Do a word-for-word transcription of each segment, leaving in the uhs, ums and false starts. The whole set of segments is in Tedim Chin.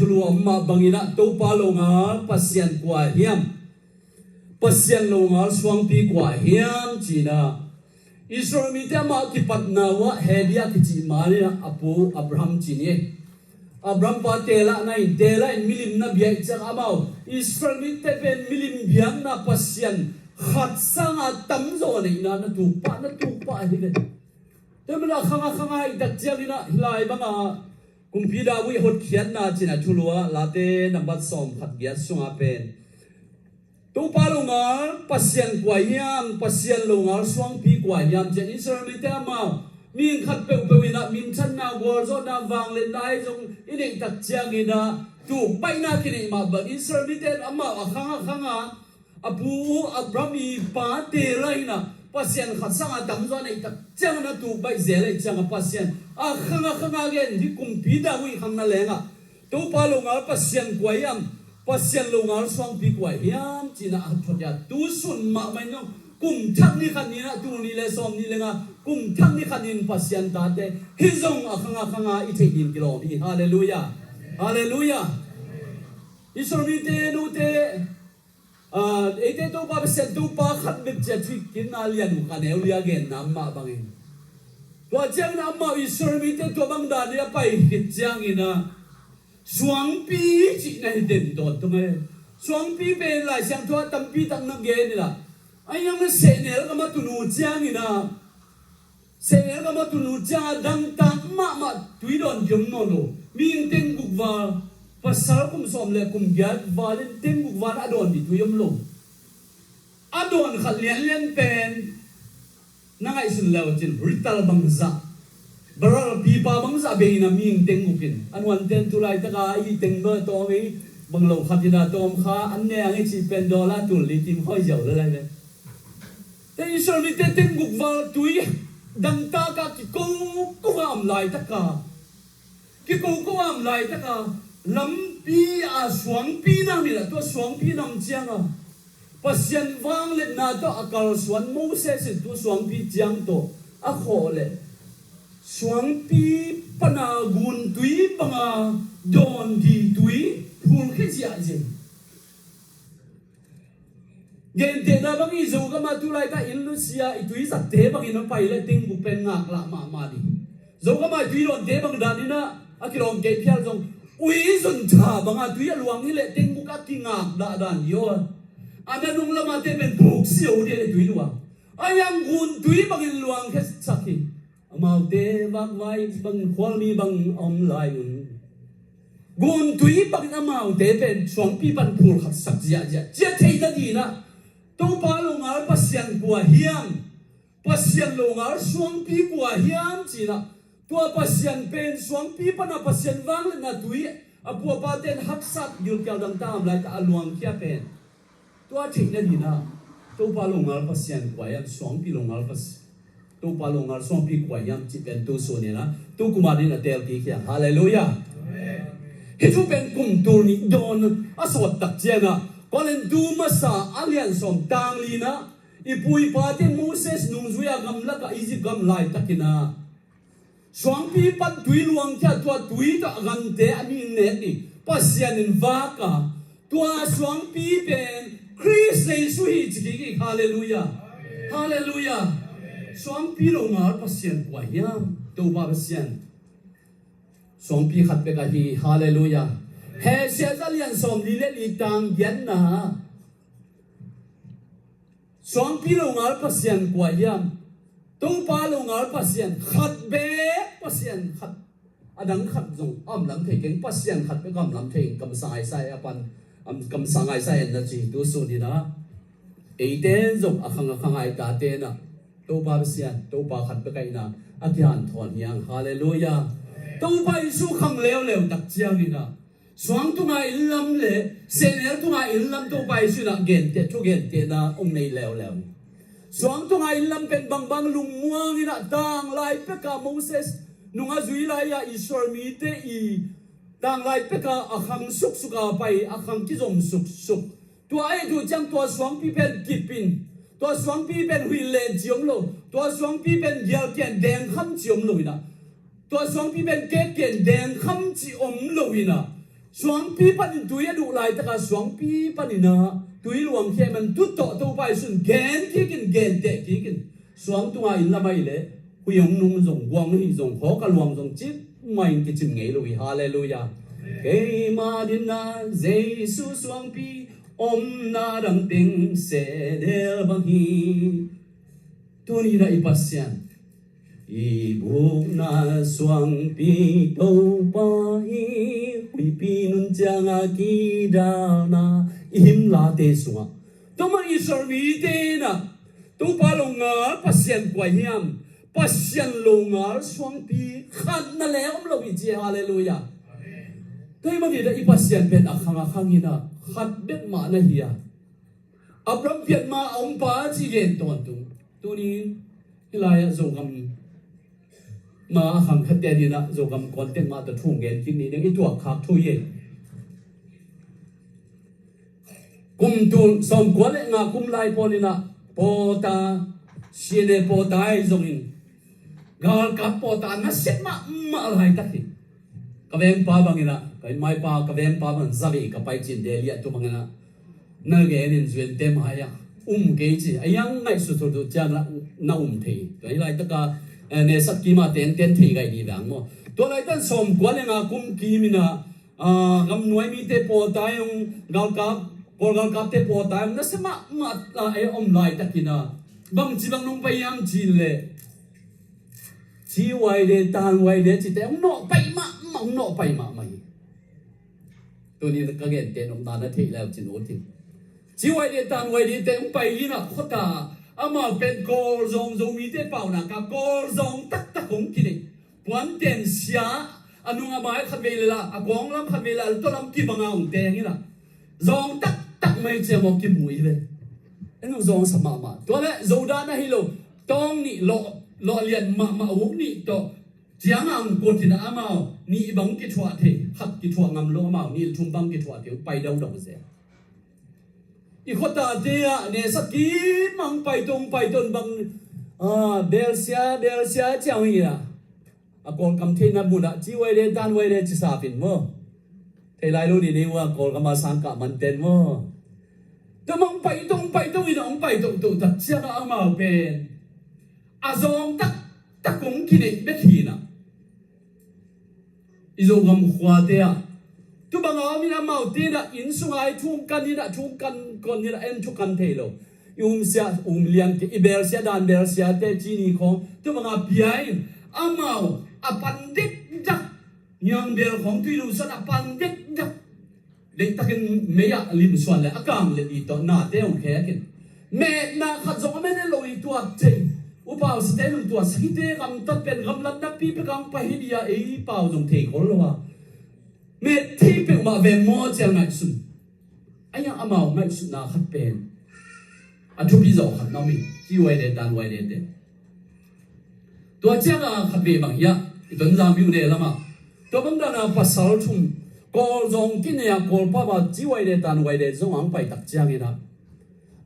Thulu a om mah bangin ah Topa longal Pasian kua hiam? Pasian longal suangpi kua hiam ci-in ah Israel mite amah kipatna uh ah Hebrew a kici mah in ah a pu Abraham ci ni. Abraham pa Terah na hi in, Terah in milim na biak ciang amau Israel mite pen milim biakna Pasian khat sanga tamzaw neihna na tukpah, na tukpah hi ve. Tua manin a khang a khang a i tak ciangin ah hih lai banga kumpi David hotkhiatna ci-in ah Thulu a Late nambat sawm khat giat sunga pen Topa longal Pasian kua hiam, Pasian longal suangpi kua hiam ci-in Israel mite amau mihing khat peuhpeuh in ah minthanna, gualzawhna, vangliatna ahi zong i neih tak ciangin ah tukbaihna kineih mah bang Israel mite in amau a khang a khang a a pu Abraham i pa Terah in ah Pasian khat sanga tamzaw neih tak ciangin a tukbaih zel ahih ciangin Pasian a khang a khang a gen hi kumpi David khang na lengah Topa longal Pasian kua hiam, Pasian longal suangpi kua hiam ci-in ah a thot hi a, tu sun mahmah in zong kum thak ni khat ni-in ah, tul nih le sawm nih le nga kum thak ni khat ni-in Pasian tate hih zong a khang a khang a i theih ding kilawm hi. Halleluiah. Halleluiah. Israel mite, note, ah, eite Topa Pasian Topa khat bek ci-a Thuhilhkikna lian guk a neu li a genna mah bangin, tua ciangin amau Israel mite tua bang dan in a pai khit ciangin ah suangpi cihna hi den tawntung e. Suangpi pen Lai Siangtho ah tampi tak na gen in ah, a hiang na sehnel gam a tun uh ciangin ah, sehnel gam a tun uh ciangin a dangtak mahmah tui dawn ding om nawn lo. Mihing tengguk val, pasal kum sawm le kum giat val in tengguk val a dawn ding tui om lo. A dawn khat lianlian pen na ngaihsun le uh cin, rital bangzah, barrel pipa bangzah bei in a mihing tengguk in, a nuanten tu laitaka i teng bang tawm i bang lo khat in a tawm kha an ne ang i cih pen dollar tul li kim khoi ziau le lai ve. Te Israel mite tengguk val tui dangtak a kiko ko a om laitaka, kiko ko a om laitaka lampi a suangpi nam in a, tua suangpi nam cianga Pasian vangliatna tawh a kalsuan Moses in tua suangpi ciang tawh a khawh leh suangpi pana guntui banga dawn ding tui phulkhia ziahziah. Gentehna bangin Zogam a tu laitaka inn lusia i tui zatte bangin a pai le tengguk pen ngaklah mahmah ding. Zogam a i tui dawnte bang dan in a, a kilawm kei phial zong ui zun tha banga tui a luang hi leh tengguk a kingaklah dan hi aw. A nanung lama te pen phuk sio ding le tui luang. A hiang guntui bangin luang khiasak hi. Amaute vakvai bang khualmi bang a om lai un guntui bangin amaute pen suangpi pan phulkhatsak ziahziah. Ciah theih nading in a Topa longal Pasian kua hiam, Pasian longal suangpi kua hiam ci-in a, tua Pasian pen suangpi pana Pasian vangliatna tui a pu a pate in haksat gilkial dangtak a om laitaka a luangkhia pen tua theih nading in a Topa longal Pasian kua hiam, suangpi longal Pasian, Topa longal suangpi kua hiam cih pen tu sun in a tu kum a ding in a teel kik hi hang. Halleluiah. Hih thu pen kum tul nih dawn a sawt tak ciangin a Korintu masa a lian sawm tang li-na i pu i pate Moses nungzui a gamlak a Egypt gam laitakin a suangpi pan tui luangkhia, tua tui tawh a gamte a mihing nek ding Pasian in vak a, tua suangpi pen Khrist Jesu hi ci kik hi. Halleluiah. Halleluiah. Suangpi longal Pasian kua hiam? Topa Pasian. Suangpi khat bek ahi. Halleluiah. Hesai a lian sawm li le li tang giatna. Suangpi longal Pasian kua hiam? Topa longal Pasian khat bek, Pasian khat. A dang khat zong a om lam thei keng, Pasian khat bek a om lam thei, kamsang Isaiah pan, am, kamsang Isaiah in na ci tu sun in a. Eite zong a khang a khang a i tate in a Topa Pasian, Topa khat bek a i na a kihanthawn hi hang. Halleluiah. Topa Jesu khang leuleu tak ciangin a suang tunga inn lam le sehnel tunga inn lam Topa Jesu in a genteh, thu gentehna hong nei leuleu. Suang tunga inn lam pen bangbang lungmuang in a tanglai peka Moses nunga zui lai-a Israel mite i tanglai peka a khang suksuk a pai, a khang kizom suksuk. Tua ahih thu ciang tua suangpi pen kip in, tua suangpi pen huih len ci om lo, tua suangpi pen gialkian dengkham ci om lo in a, tua suangpi pen kekkian dengkham ci om lo in a, Suangpi panin tui a duh laitaka suangpi panin ah tui luangkhia man tutawh Topa Jesu in gen kikin, genteh kikin, suang tunga inn lam ahih leh huih hong nung zong, guang hih zong, hawka luang zong cip mah in kicim ngei lo hi. Halleluiah. Keima dinna Jesu suangpi omna dang teng sehdel bang hi. Tuni-in ah i Pasian, i bukna suangpi Topa hi, huihpi nun cianga kidalna i hymn late sungah, tua mah Israel mite in ah Topa longal Pasian kua hiam, Pasian longal suangpi khat na le om lo hi ci. Halleluiah. Tua ahih manin ah i Pasian pen a khang a khang in ah khat bek mah na hi a, Abraham pian ma a om pa ci gen tawntung. Tuni hih lai-ah Zogam ma a khang khatte in ah Zogam contact mah tawh thu gen kik ni ding, i tuak khak thu hi. Kum tul sawmkua le nga kum lai pawl in ah pawlta, C N A pawlta ahi zongin galkap pawlta nasia mahmah laitak hi. Ka vengpa bangin ah, ka innmaipa, ka vengpa bangin zavei ka pai cin Delhi ah, tu bangin ah na genin zuinte mai-ah um kei ci, a iang ngaihsut thurduh ciang na um thei. Tua hi laitaka, eh, nesat kima tenten thei gai di vang maw. Tua laitan sawmkua le nga kum kim in ah, ah, gamnuai mite pawlta hong galkap, Kawl galkapte pawlta hong nasia mahmah a om laitakin ah bangci bang nong pai hiam cin leh ciuaide tanwuaide cite hong nawh pai mahmah, hong nawh pai mahmah hi. Tuni ka gente nopna na theih lai uh cin ut hi. Ciuaide tanwuaide te hong pai in ah khuata amau pen Kawl zawng, Zomite pauna ka Kawl zawng taktak hong kineih. Puanten sia a nung a mai khat vei le la, a kawng lam khat vei le la, a tua lam kibanga hong teng in ah zawng taktak mai ciang aw kimu hi ve. En hong zawngsa mahmah. Tua le Zodan ahi lo, tawng nih lawh, lawh lian mahmah uk nih tawh ciang a hong kut in ah amau nih bang kithuah thei, khat kithuah ngam lo, amau nih le thum bang kithuah thei, pai daudau zel. I khuatate ah nesat kim hong pai tung, pai tung bang, ah, belsia, belsia ciang hi ah. A Kawlkam theihna mun ah ciuaide tanwuaide ci sapin maw. Thei lai lo ni ding uh a Kawlkam a sangkah manten maw. Tua mah hong pai tung, pai tung in ah hong pai tung tung tak ciang ah amau pen a zawng taktak hong kineih bek hi in ah. I Zogam khuate ah tu banga om in amaute in ah inn sunga i thu kan in ah, thu kan kon in ah, en thu kan thei lo. I umsia, um lian te, i belsia, dan belsia te, cini khawng tu banga pia in amau a pan dekdak, niangbel khawng tui lungsuan a pan dekdak, deihtakin mei ah limsuan le a kang le di tawh nate hong khek in, metna khat zong a mene lo i tuat cei. Upau site nung tuat sakite gamtat pen gamlat napi pek ang pai hi dia ei pau zong thei khol lo a, met thei peuhmah ve maw ciang ngaihsun. A iang amau ngaihsutna khat pen a thupi zawh khat na om hi. Ciuaide tanwuaide te. Tua cianga khat vei bang hiah i Tonzang myo ne lamah tua bang dana pasal thum, Kawl zawng kinei a Kawl pau a ciuaide tanwuaide zong ang pai tak ciangin ah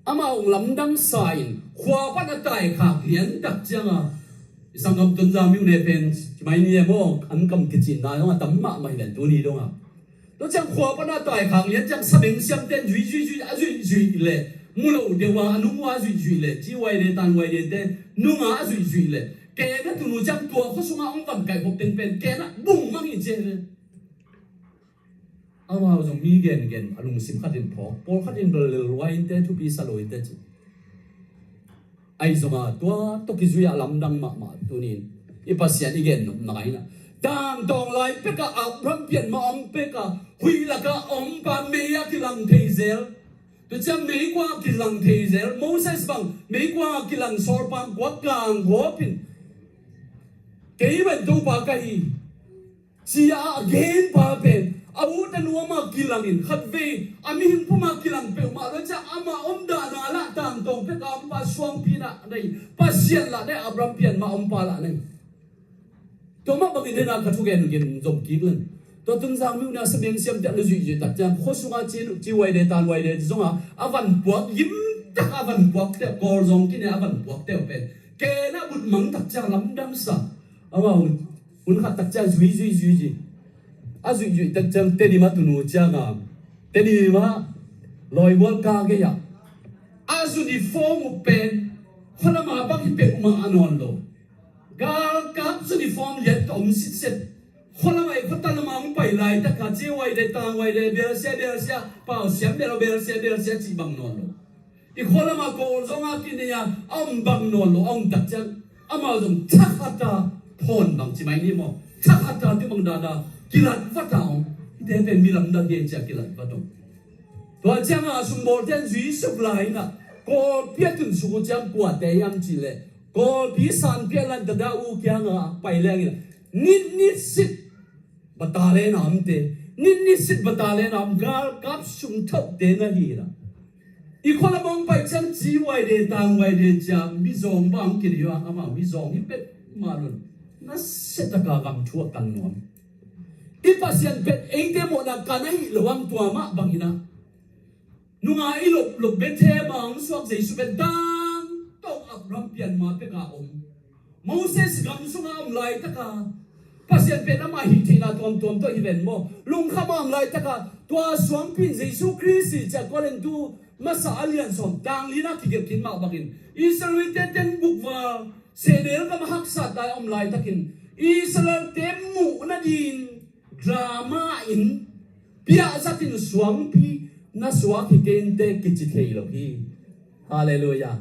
amau hong lamdang sa in khua pan a taikhak lian tak cianga i sanggam Tonzang myo ne pen kimai ni e maw, an kam kicinna zong a tam mahmah hi ven tuni dongah. Tua ciang khua pan a taikhak lian ciang sabeng siamte in zui zui zui a zuih zuih le mu lo deuh a a nung uh a zuih zuih le ciuaide tanwuaide te nunga a zuih zuih le kena tunu ciang tua khua sunga hong van kaih khop teng pen kena bung mang hi cian le. Amau zong mi gengen a lungsim khat in phawk, pawlkhat in bel lel lua in te thupi sa lo in te ci. Ahi zonga tua tawh kizui ah lamdang mahmah tunin i Pasian i gen nopna in ah tangtawng lai pekah Abraham pian ma om pekah huih lakah a ompa mei a kilang thei zel. Tua ciang meikuang a kilang thei zel. Moses bang meikuang a kilang sawlpa kuak kang gawp in kei bang Topa ka hi. Sia a genpa pen a ut a nuam a kilangin khatvei a mihing puma kilang peuhmah lo ciang ama omdahna lah tangtawng pek a ompa suangpi lah nei, Pasian lah nei, Abraham pian ma ompa lah nei. Tua mah bangin dena ka thugen gin zom kik leng tua Tonzang myo ne a sabeng siamte a na zuihzuih tak ciang khua sunga ci, ciuaide tanwuaide ci zonga a van puak limtak a van puak teuh Kawl zawng kinei a van puak teuh pen kena but mang tak ciang lamdang sa. Amau hun khat tak ciang zui zui zui zui. a zuihzuih tak ciang Tedim a tun uh cianga, Tedim ah lawi gual ka gei ah a uniform uh pen khualama bang hi peuhmah a nawn lo. Galkap uniform lian ka om sitset. Khualama i khuata lama hong pai laitaka ci uai de tang uai de belsia belsia pau siam bel belsia belsia cih bang nawn lo. I khua lamah Kawl zong a kinei a, a om bang nawn lo, a om tak ciang amau zong thakhata phawn bang ci mai ni maw? Thakhata tu bang dana kilat vata om. Hite pen mi lamdang hi cia kilat vat om. Tua cianga sumbawlte an zui suk lai inah Kawlpi a tun suk uh ciang kuate hiam cih leh Kawlpi sanpi a lanta dah uh kianga pai leng inah nit nit sit battalion a omte, nit nit sit battalion a om galkap sungthohte na hi inah i khua lamah hong pai ciang ci uai de tang uai de cia mizawng bang hong kinei uh a amah mizawng hi pet mah lun na setaka gam thu a kan nuam. I Pasian pet eite mawhna kan ahi lo ang tua mah bang inah nunga i lop lop Bethlehem a hong suak Jesu pet dang tawh Abraham pianma peka om. Moses gam sunga om laitaka Pasian pen amah hih theihna tuamtuam tawh hi ven maw? Lungkham a om laitaka tua suangpi in Jesu Khrist hi cia Korintu masa a lian sawm tang lina kigelh khin mah bangin Israel-te teng bukval sehnel gam a haksat lai a om laitakin Israel-te muh nadin drama in piahzat in suangpi na suak hi kei inteh kici thei lo hi. Halleluiah.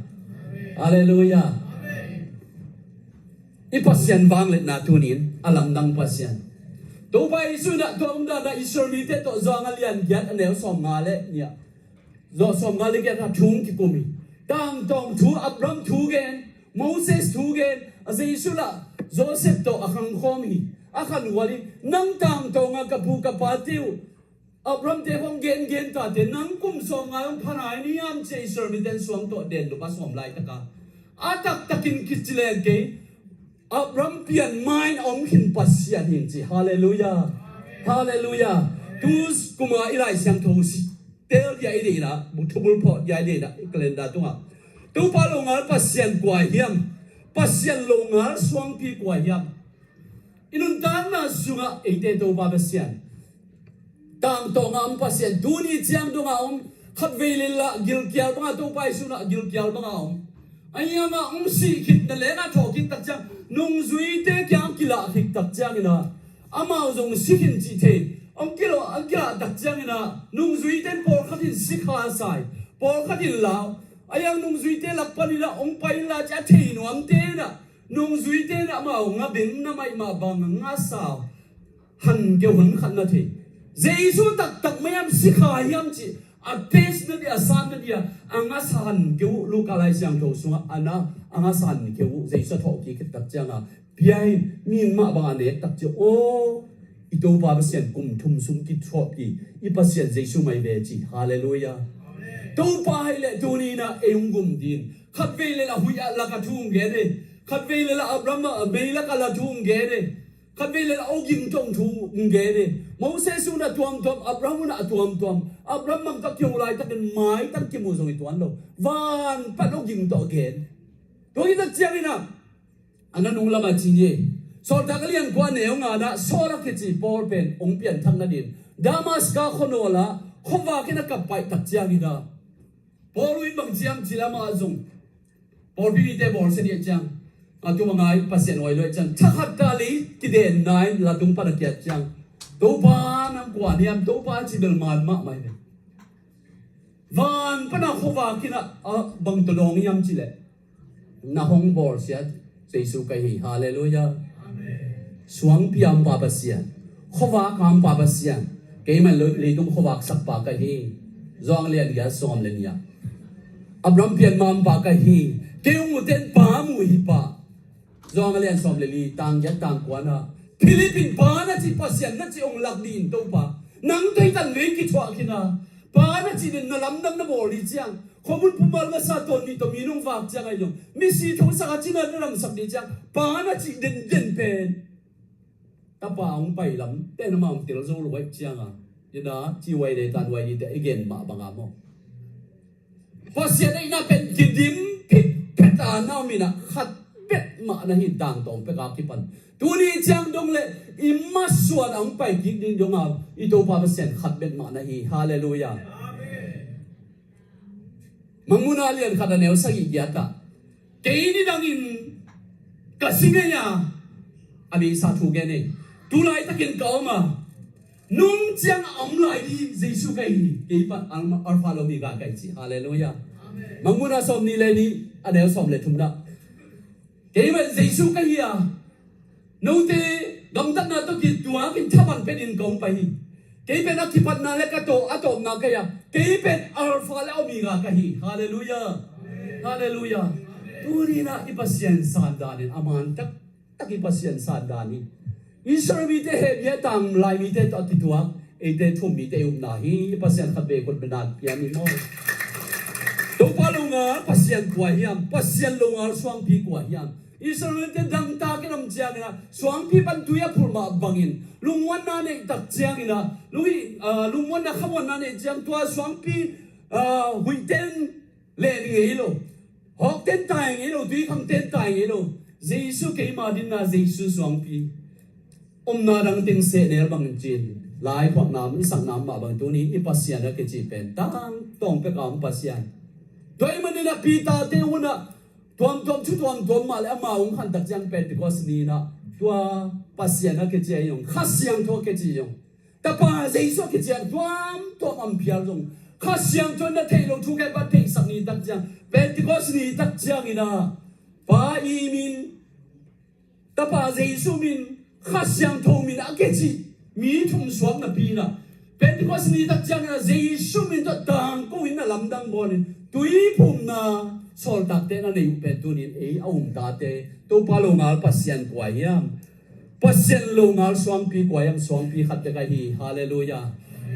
Halleluiah. I Pasian vangliatna tunin a lamdang Pasian Topa Jesu inah tua umdana Israel mite tawh Johan a lian giat a neu sawm nga le nih ah Zawh sawm nga le giat a thu hong kikum hi. Tangtawng thu, Abraham thu gen, Moses thu gen, a Jesu lah Joseph tawh a khangkhawm hi. A khanhual hi. Nang tangtawnga ka pu ka pa te uh Abraham te hong gengen tate nang kum sawm nga hong phanai ni hiam ci a Israel mite an suang tawh den lupa sawm laitaka a taktakin kici leng kei Abraham pian main a om khin Pasian hin ci. Halleluiah. Halleluiah. Tu kuma i Lai Siangtho si tel dia i deihna bu thubul phawh dia i deihna i kalenda tungah Topa longal Pasian kua hiam? Pasian longal suangpi kua hiam? I nuntakna sungah eite Topa Pasian tangtawnga om Pasian tuni ciang donga om khatvei le lah gilkial banga Topa i sunah gilkial banga om. Ahi hanga hong sih khit na lenga thawh khit tak ciang nungzuite kiang kilah khit tak ciangina amau zong si khin cih thei. Hong kilah hong kilah tak ciangina nungzuite in pawlkhat in si kha sai pawlkhat in lau. Ahi hang nungzuite lak paninah hong pai inla ci a thei nuamte inah nungzuite inah amau nga beng na maihmah bang nga sau. Han keu hun khat na thei. Jesu taktak maiam si kha hiam cih a test na dia a san na dia a ngasa han keu uh Luka Lai Siangtho sungah a na a ngasa han keu uh Jesu a thawhkik khit tak cianga pia in mi mah bang a nek tak ciah aw i Topa Pasian kum thum sung kithawhkik i Pasian Jesu mai ve ci. Halleluiah. Topa hai le tuninah ei hong gum din khatvei le lah huih ah laka thu hong gen e. Khatvei le lah Abraham ah mei laka la thu hong gen e. Khatvei le lah aw gingtong thu hong gen e. Moses unah tuamtuam Abraham unah a tuamtuam Abraham mangkak kihong laitakin maitang kimu zong i tuan lo. Van pan aw gingtawh gen. Tua hi tak cianginah a na nung lamah ci ni. Sawltak a lian kua neu ngana Saul a kici Paul pen hong pianthak nadin Damaska khuanawl ah khuavak in a kap paih tak cianginah Paul uh in bang ciam ci lamah zong Paul pipite bawlsia dih ciang a tum a ngai Pasian uai luai ciang thakhat ta lei kidenna in latung pan a kiat ciang Topa nang kua niam Topa ci bel man mahmah hi. Van pana khuavak in a bang tawdawng hiam cileh na hong bawlsia Jesu ka hi. Halleluiah. Suangpi a ompa Pasian khuavak a ompa Pasian keimah leitung khuavak sakpa ka hi. Zawng lian giat sawm le nih ah Abraham pianma ompa ka hi. Kei hong uten pa mu hi pa. Zawng a lian sawm le li tang giat tang kuana Philip in pa na ci Pasian na ci hong lak dih in Topa nang tei tan vei kithuah khina pa na ci den na lamdang na bawl dih ciang khuamun pumal masa tawn nih tawh mi nung vak ciang ai dong misi thongsak a cina na lamsak dih ciang pa na ci den den pen tapa hong pai lam ten ama hong tel zo lo ai cianga ina ci uai le tan uai dih te i gen mah banga maw? Pasian eina pen kidim phit phet a na om ina khat pet mah na hi, tangtawng pek a kipan. Tuni ciang dong le i masuan a hong pai kik ding dong a i Topa Pasian khat bek mah na hi. Halleluiah. Mangmuhna lian khat a neu sagih giat ah, kei nidangin ka si ngei a, a beisa thu gen ei. Tu laitakin ka om a, nung ciang a om lai ding Jesu ka hi. Kei pan Alpha le Omega ka hi ci. Halleluiah. Mangmuhna sawm nih le nih a neu sawm le thumna, kei pen Jesu ka hi a, note gamtatna tawh kituakin thaman penin ka hong pai hi. Kei pen a kipatna le ka tawh a tawpna ka hi a, kei pen Alpha le Omega ka hi. Halleluiah. Halleluiah. Tuni-in ah i Pasian sandanin a man taktak i Pasian sandan hi. Israel mite hehpih a, tang lai mite tawh a kituak, eite thu-um mite i upna hi. I Pasian khat vei khut beng a kiam hi maw? Topa longal Pasian kua hiam? Pasian longal suangpi kua hiam? Israel mite dangtak in om ciangin ah, suangpi pan tui a phulh mah bangin lungmuanna neih tak ciangin ah, lunghi, ah, lungmuanna khamuanna neih ciang tua suangpi, ah, huihten leh ngei lo, hawkten tai ngei lo, tuikhangten tai ngei lo. Jesu keima dinna, Jesu suangpi. Omna dang teng sehnel bangin cin, lai phuakna om, i sakna om mah bang, tuni i Pasian a kici pen tangtawng pek a om Pasian. Tua ahih manin ah Peter-te hun ah tuamtuam thu tuamtuam mah le amau hong khan tak ciang Pentecost ni-in ah tua Pasian a kici a hi zong, Kha Siangtho a kici zong, Tapa Jesu a kici a tuamtuam a om phial zong, Kha Siangtho in na theih loh thu khempeuh a theihsak ni tak ciang, Pentecost ni tak ciangin ah, Pa i min, Tapa Jesu min, Kha Siangtho min a kici mi thum suak napi-in ah, Pentecost ni tak ciangin ah Jesu min tawh tangko in na lamdang bawlin, tuiphumna sawltakte na nei uh pen tuni-in ei a um tate, Topa longal Pasian kua hiam? Pasian longal suangpi kua hiam? Suangpi khat bek ahi hi. Halleluiah.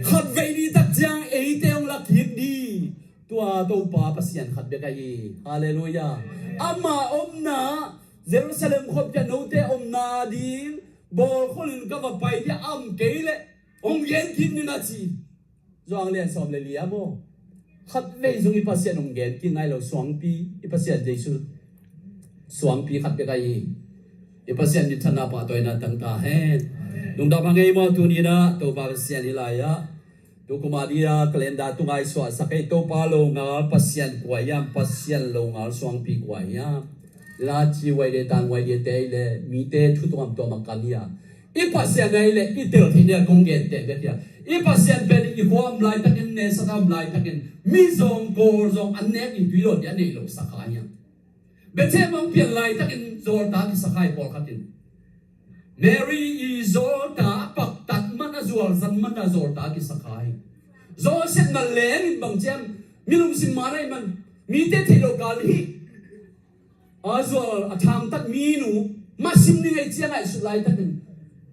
Khat vei ni tak ciang eite hong la kik ding, tua Topa Pasian khat bek ahi hi. Halleluiah. Ama omna Jerusalem khuapi ah note omna ding bawlkholin ka va pai ding a, om kei leh hong gen kik ning a ci. Johan lian sawm le li ah maw, khat vei zong i Pasian hong gen kik nai lo, suangpi, i Pasian Jesu suangpi khat bek ahi hi. I Pasian minthanna, pahtawina tang ta hen. Lungdam hang ei maw? Tuni-in ah Topa Pasian hih lai-ah, tu kum a ding a calendar tungah i suahsak ei, Topa longal Pasian kua hiam? Pasian longal suangpi kua hiam? La ci Y D, tan Y D te ahih leh mite thu tuamtuam a kan hi a, i Pasian ahih leh i tel theih ni a kong genteh bek hi a, i Pasian pen i khua a om laitakin, nation a om laitakin, mizawng kawlzawng an nek in tui dawn ding a neih loh sakha hi a. Bethlehem hong pian laitakin zawlta kisakha hi, pawlkhat in. Mary i zawlta a paktat man, a zualzan man a zawlta kisakha hi. Joseph na leng in bang ci hiam, mi lungsim man ahih man, mite theih loh kal hi. A zual a thangtat minu masim ni ngei ci a ngaihsut laitakin,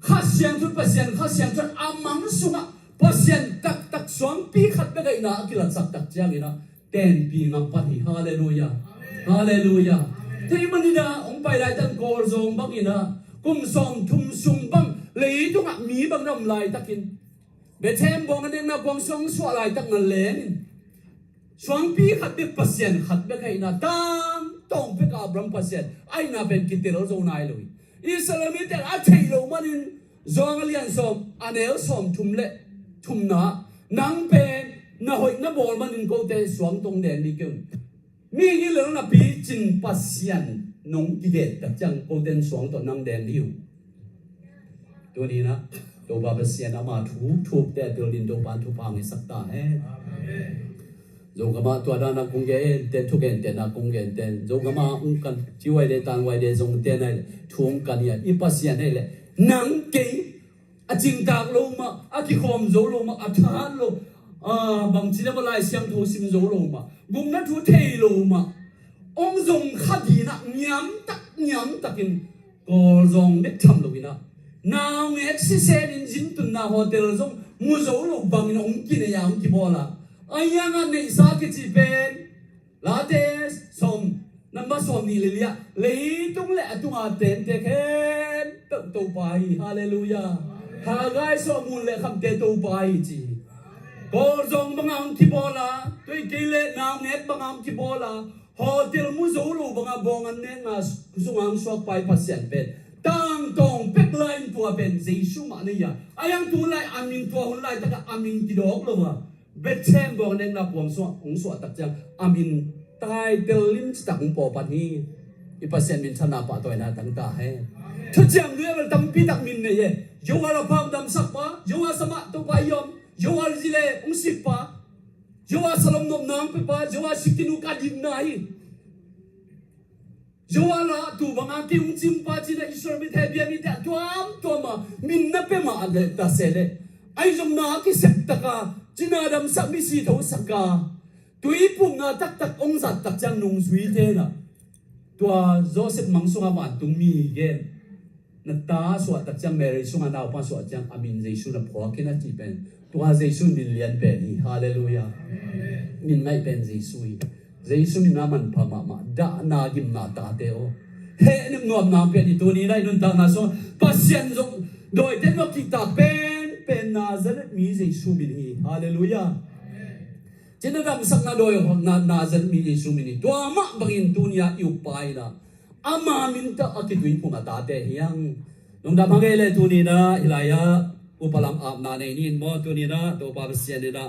Kha Siangtho, Pasian Kha Siangtho a mang sungah Pasian taktak suangpi khat bek ahihna a kilatsak tak ciangin ah tenpi ngam pan hi. Halleluiah. Halleluiah. Tua ahih manin ah hong pai laitak kawlzawng bangin ah, kum sawmthum sung bang leitungah mi bang na om laitakin, Bethlehem bawng a nekna kuang sung suah laitak na leng in, suangpi khat bek, Pasian khat bek ahihna, tangtawng pek a Abraham Pasian ahihna pen kitel zo nai lo hi. Israel mite a theih loh manin, Johan a lian sawm a neu sawmthum le thumna, nang pen na hoih na bawl manin kote suangto hong den ding ka hi. Mihing i lel napi cin Pasian nong kigen tak ciang kote suangto nang den ding uh. Tuni-in ah Topa Pasian ama thuk thukte a tel ding Topa in thupha hong hisak ta hen. Zogamah tua dan a kong gentehna, thugentehna kong gentehna, Zogamah hong kan ci Y D, tan Y D zong ten ahih leh thu hong kan hi a, i Pasian ahih leh nang kei a cingtak lo mah, a kikhawm zo lo mah, a that lo, a bangci le maw, Lai Siangtho sim zo lo mah, gupna thu thei lo mah, hong zong kha ding a ngiamtak ngiamtakin kawlzawng bek tham lo in ah, naungek sisen in zintunna hotel zong mu zo lo bangin hong kinei a, hong kibawl a. A hiang a neihsa kici pen Late sawm, namba sawm nih le li ah, leitung le a tunga tente khempeuh Topa hi. Halleluiah. Haggai sawm, mun le khamte Topa hi ci. Kawlzawng banga hong kibawl a, tua hi kei leh naungek banga hong kibawl a, Hotel mu zo lo banga bawng an nekna sungah hong suakpa i Pasian pen tangtawng pek lai in tua pen Jesu mah na hi a, a hiang tu lai a min tua hun laitakah a min kidawk lo a, Bethlehem bawng an nekna puang sungah hong suah tak ciang a min title lim citak hong pawpat hi. I Pasian minthanna pahtawina tang ta hen. Thuciam lui a bel tampi tak min nei e. Jehovah la phak damsakpa, Jehovah samah Topa i om, Jehovah zile hong sikpa, Jehovah salom nopna hong pepa, Jehovah sikinu ka dinna hi. Jehovah la tu banga kei hong cimpa cina Israel mite bia mite a tuamtuama min na pia mah a le ta se le, ahi zong na kiseptaka cina damsak misi thosaka tuipumna taktak hong zattak ciang nungzuite na tua Joseph mang sunga vantung mi gen na ta suahtak ciang Mary sunga naupa suah ciang a min Jesu na phuak in a ci pen tua Jesu min lian pen hi. Halleluiah. Min ngaih pen Jesu hi. Jesu min a manpha mahmah, dahna gimna tate aw. Hehnem nuamna pen hi. Tuni na i nuntakna sung Pasian zong dawite nuak kiktak pen pen Nazareth mi Jesu min hi. Halleluiah. Cina damsakna dawi hawkna Nazareth mi Jesu min hi. Tua mah bangin tunia i ukpa ina ama min tawh a kituiphum a tate hiang. Lungdam hang ei le tunina hilai-ah upa lam apna nei ni in maw, tunina Topa Pasian ina